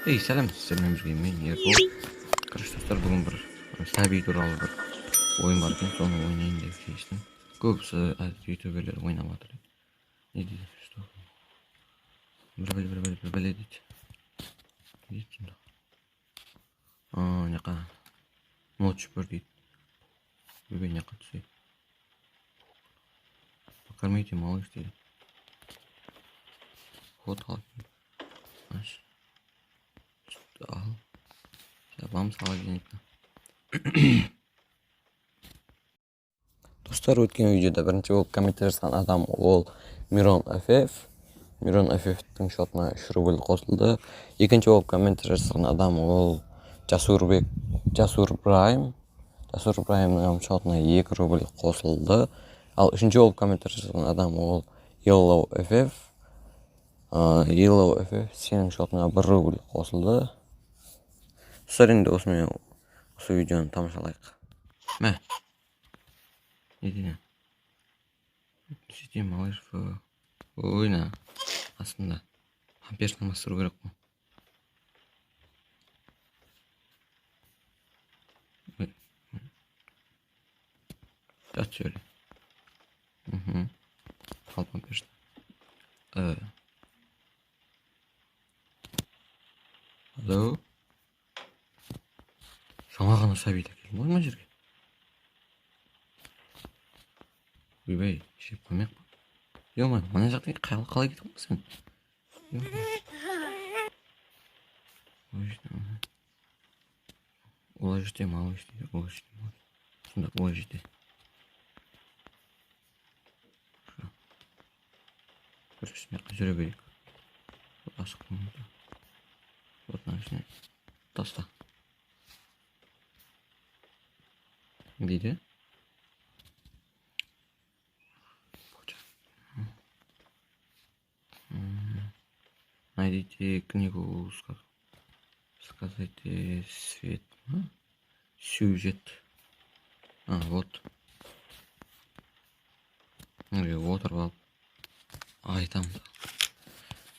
Ей, сәлем, сіздермен бірге мен, Ербол. Короче, достар, бүгін бір сәби туралы бір ойын бар екен, соны ойнайын деп шештім. Көбісі ютуберлер ойнап жатыр. Не дейді? Что? Бір бәле, бір бәле, бір бәле дейді. Не дейді сонда? А, мына жаққа ночь бір дейді. Ойбай, мына жаққа түсейік. Покормите малыш дейді. Вот ал. Аш. Ал. Жабамыз холодильникті. Достар, өткен видеода бірінші болып комментарий жазған адам ол Мирон FF. Мирон FF-тің счетына 3 рубль қосылды. Екінші болып комментарий жазған адам ол Жасурбек, Жасур Брайм. Жасур Браймның счетына 2 рубль қосылды. Ал үшінші болып комментарий жазған адам ол Yellow FF. Yellow FF, сенің счетыңа 1 рубль қосылды. Достар, енді осымен осы видеоны тамашалайық. Мә. Не дейді? Сидим, малыш в... Ой, на. Астында. Памперс алмастыру керек қой. Ой. Жат жерде. Мхм. Ал памперсті. Алло. Жаңа ғана сәбиді әкелдім ғой мына жерге. Ойбай, жеп қоймайық па? Ё-моё, мына жақтан қалай кетіп қалдың сен? Уложите малыш дейді, уложите малыш. Сонда уложите. Короче, мына жаққа жүре берейік. Асық болмады. Вот мына ішіне таста. Дейді. Найдите книгу, сказайте свет, а? Сюжет. А, вот. Міне, отырып алып айтамын.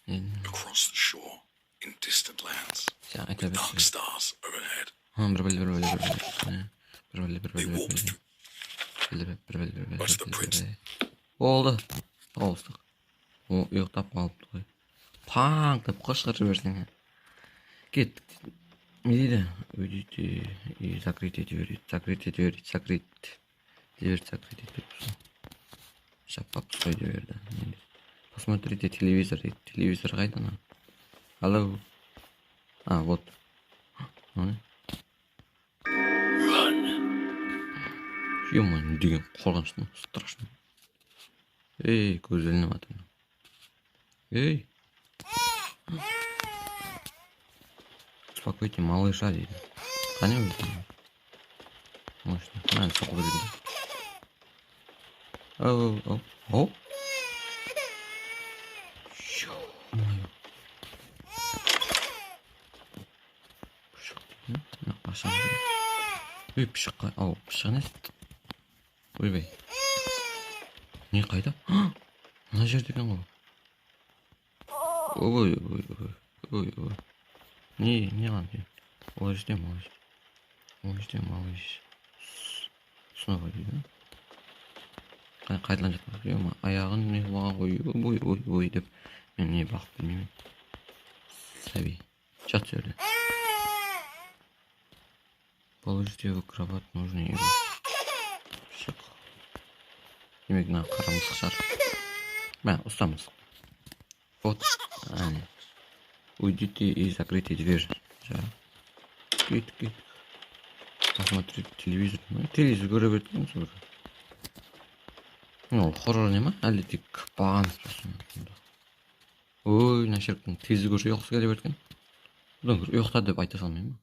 Across the shore, in distant lands, Сен айта with dark берші. stars overhead, Ха, бір бәле, бір бәле, бір бәле. Бір бәле, бір they бәле, бір walked бәле. through Бір бәле, бір бәле, бір бәле, But the бір prince- бәле. Болды. Тауыстық. О, ұйықтап қалыпты ғой. Паң деп қышқырып жіберсең. Кеттік. Не дейді? Уйдите и закрытие двери. Закрытие двери, закрыть. Дверь закрыть деп. Жаппап қой дверді. Не дейді? Посмотрите телевизор дейді. Телевизор қайда ана? Алло. А, вот. Мынау не? Ё-моё, не деген қорқынышты, страшно. Ей, көз ілініп жатыр. Ей. Успокойте малыша дейді. Қане өзі? Малыш, мынаны соғып жіберді. Ау, ау, ау. Ё-моё. Пышық дейді. Мына қашан керек? Ей, пышық қай-, ау, пышық не? Ойбай. Не қайда? Мына жерде екен ғой. Ой, ой, ой, ой, ой. Не, не қылам сен? Ол жерде малыш. Ол жерде малыш. Снова дейді. Қайталан жатқан. Ё-моё, аяғын не қылған ғой? Ой, ой, ой деп. Мен не бақып білмеймін. Сәби. Жат жерде. Положите его в кровать, нужно его. Пышық. Демек, мына қара мысық шығар. Мә, ұста мысық. Вот. Әне. Уйдите и закройте дверь. Жа. Кет, кет. Посмотрите телевизор. Ну, телевизор көре берді екен сол. Ну, хоррор не ма? Әлде тек бағаныс па сонда? Ой, мына шіріктің телевизор көрсе ұйқысы келе берді екен. Одан гөрі ұйықтады деп айта салмаймын ба?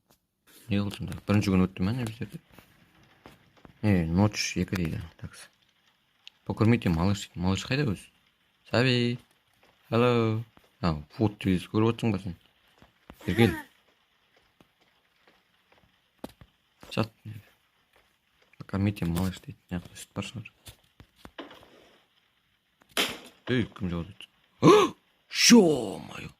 Не қылды сонда? Бірінші күн өтті ме не біздерде? Не, ночь 2 дейді. Такс. Покормите малыш дейді. Малыш қайда өзі? Сәби. Алло. А, вот телевизор көріп отырсың ба сен? Бері кел. Жат. Покормите малыш дейді. Мына жақта сүт бар шығар. Ей, кім жауды? Ё-моё!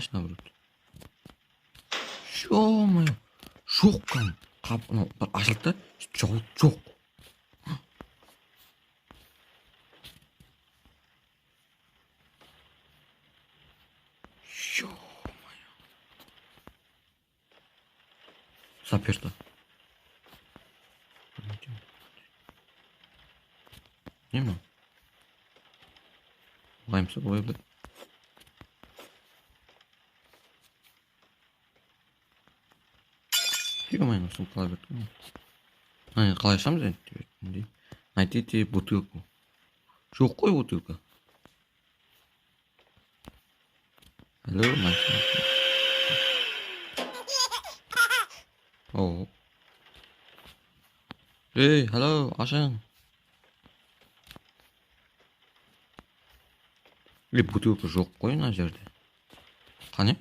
Машина біреуді. Ё-моё, жоқ кәдімгі. Қап, мынау бір ашылды да, жауып жоқ. Ё-моё. Заперто. Не мынау? Былай былай былай. Ё-моё, сумка қалай берді? Ай, қалай ашамыз енді? Найдите бутылку. Жоқ қой бутылка. Алло, машина. О. Ей, алло, ашың. Ей, бутылка жоқ қой мына жерде. Қане?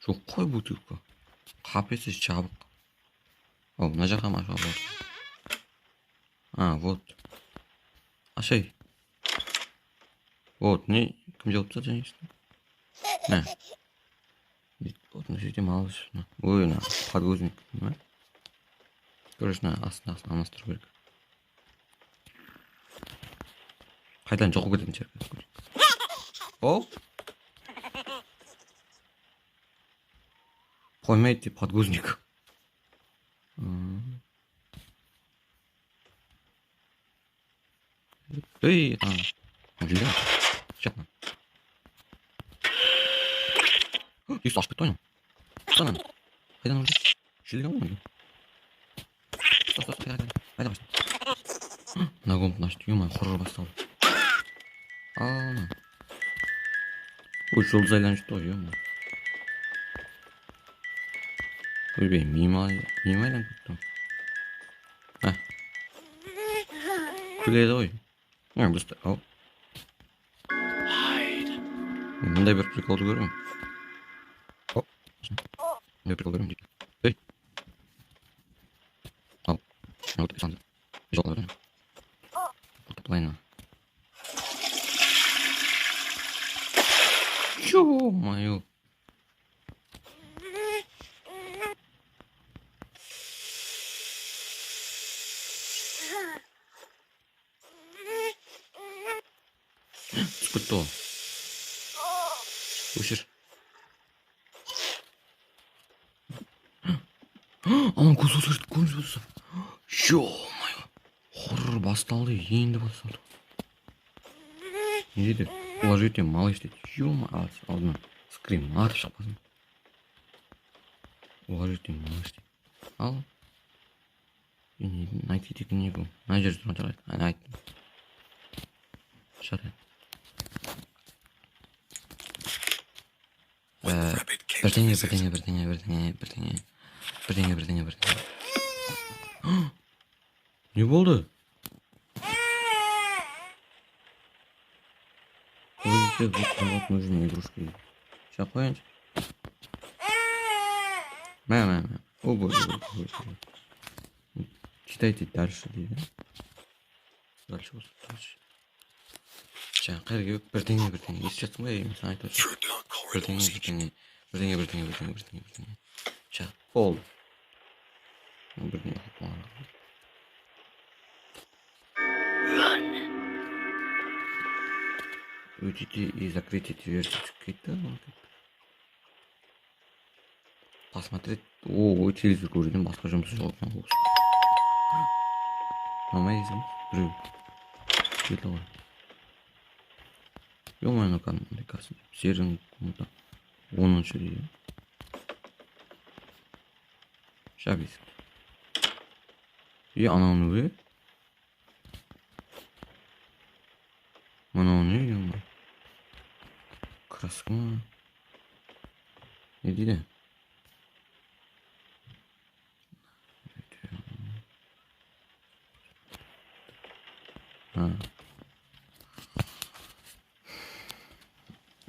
Жоқ қой бутылка. Қапесі жабық. О, мына жаққа ма ашуға болады? А, вот. Ашай. Вот, не, кім жауып тастады жаңа есікті? Мә. Вот, мына жерде малыш. Ой, мына подгузник, ма? Короче, мына астына астына алмастыру керек. Қайтадан жоқ болып кететін шығар. Оп. Қоймайды деп подгузник. Ей, а, жүлде. Жоқ. Есікті ашып кетті ғой. Қайдан? Қайдан ұрды? Жүлде ғой. Стоп, стоп, қайда, қайда, қайда. Мына комнатаны ашты, ё-моё, хоррор басталды. Ал, ой, жұлдыз айланып жүрді ғой, ё-моё. Ойбай, миым айланып кетті. Ә. Күледі ғой. Ә, біз ау. Мындай бір приколды көремін. Оп. Мындай прикол көремін дейді. Ей. Ал. Вот, санды. Жоқ, былайына. Ё-моё. Түсіп кетті ғой. Өшір. Анау көз өшірді, көз өшірді. Ё-моё. Хоррор басталды, енді басталды. Не дейді? Положите малыш дейді. Ё-моё, алдынан скрим атып шықпасын. Положите малыш дейді. Ал. Найдите книгу. Мына жерде тұрған жарайды. Ана айттым. Жарайды. Бірдеңе, бірдеңе, бірдеңе, бірдеңе, бірдеңе. Бірдеңе, бірдеңе, бірдеңе. Не болды? Вот нужны игрушки. Сейчас қояйыншы. Мә, мә, мә. О, боже, боже, боже. Читайте дальше дейді. Дальше болса, дальше. Жаңа қайыр бірдеңе, бірдеңе. Естіп жатсың ба, мен саған айтып отырмын. Бірдеңе, бірдеңе, бірдеңе, бірдеңе, бірдеңе, бірдеңе, бірдеңе. Сейчас, болды. Бірдеңе қылып қойған. Уйдите и закройте дверь. Посмотреть. О, телевизор көрдім, басқа жұмысы жоқ екен ғой. Мама дейсің, біреу. Кетті ғой. Ё-моё, ну кәдімгідей кәсіп. Серінің комната. 10-шы дейді. Жап есікті. Е, анау не? Мынау не, ё-моё? Краска ма? Не дейді? А.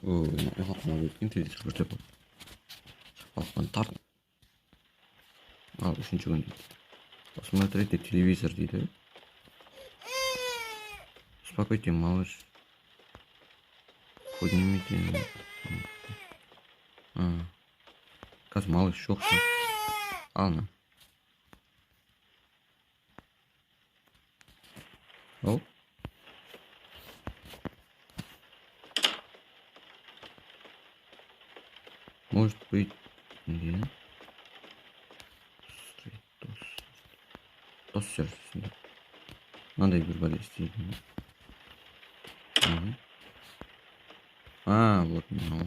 Ой, ұйықтап қалып өткен телевизор көрсетіп. Шапалақпен тарт. Ал, үшінші күн дейді. Посмотрите телевизор дейді. Успокойте, малыш. Поднимите. Қазір малыш жоқ шығар. Ал мына. Оп. Может быть, не. Тос мынандай бір бәле істейді. А, вот мынау.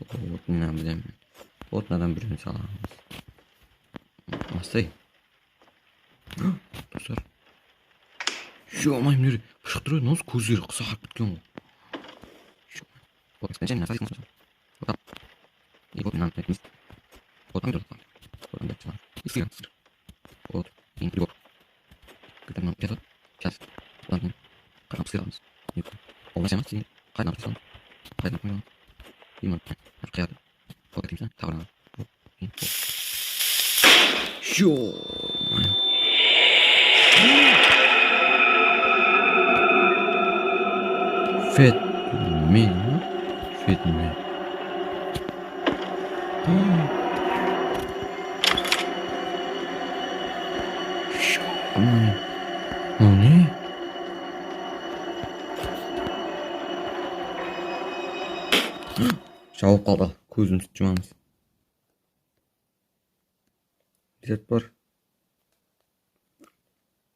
Вот мына білемін. Вот мынадан біреуін саламыз. Астай. Достар. Ё-моё, мына пышық тұр еді, мынау көздері қызарып кеткен ғой. Ё-моё. Фетмен. Фетмен. Ё-моё. Мынау не? Жауып қалды. Көзімізді жұмамыз. Зет бар.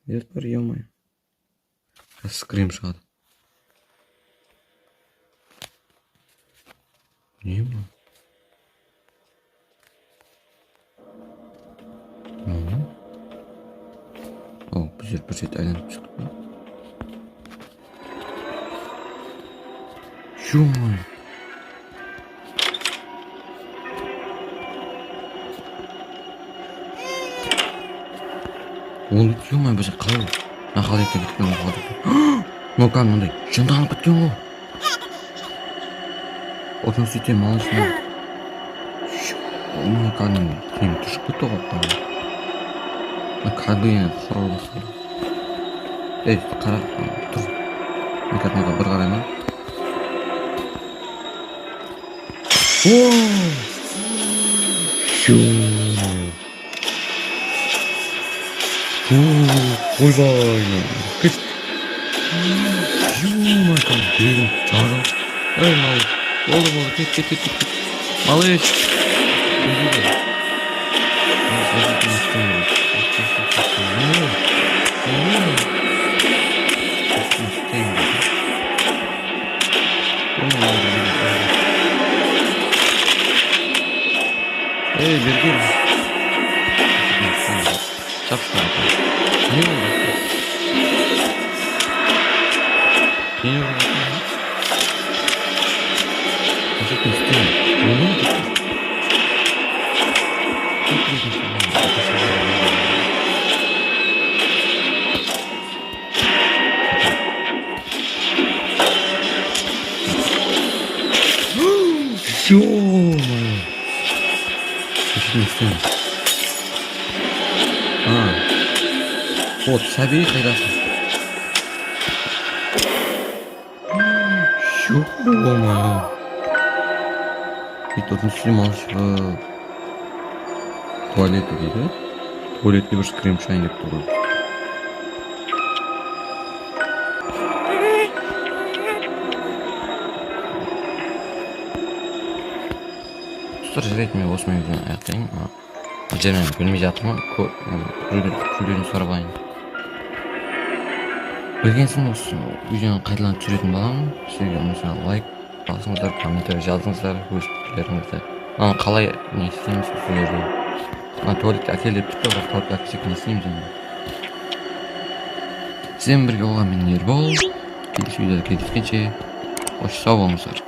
Зет бар, ё-моё. Қазір скрим шығады. Не мынау? Мынау? О, біздер бір рет айланып шықтық па? Ё-моё. Ол ё-моё, біз қалай мына холодильникте кеткен ғой, холодильникте. Мынау кәдімгі мынандай жынданып кеткен ғой. Отын сөйтем, малыш, ё-моё, кәдімгі киім түшіп кетті ғой кәдімгі. Мына кәдімгі хоррор басталды. Ей, қара, тұр. Мен қазір мынаға бір қараймын. Ё-моё. Ойбай, кет. Ё-моё, кәдімгі жарылып. Ей, малыш, болды, болды, кет, кет, кет, кет. Малыш. Ей, бері кел. Жапшы. Не болды? Не болды? Ё-моё! А, вот, сәби қайдасың? Ё-моё! И тут малыш в туалете дейді. Туалетте бір скрим шығайын деп тұр ғой. Достар, жарайды, мен осымен видеоны аяқтайын. Бұл жерде мен білмей жатырмын, біреуден сұрап алайын. Білгенсін осы видеоны қайталап түсіретін боламын. Сіздерге ұнаса лайк басыңыздар, комментарий жазыңыздар өз пікірлеріңізді. Мынаны қалай не істейміз осы жерде? Мына туалетке әкел деп тұрды, бірақ туалетке әкелсек не істейміз енді? Сіздермен бірге болған мен Ербол. Келесі видеода кездескенше қош сау болыңыздар.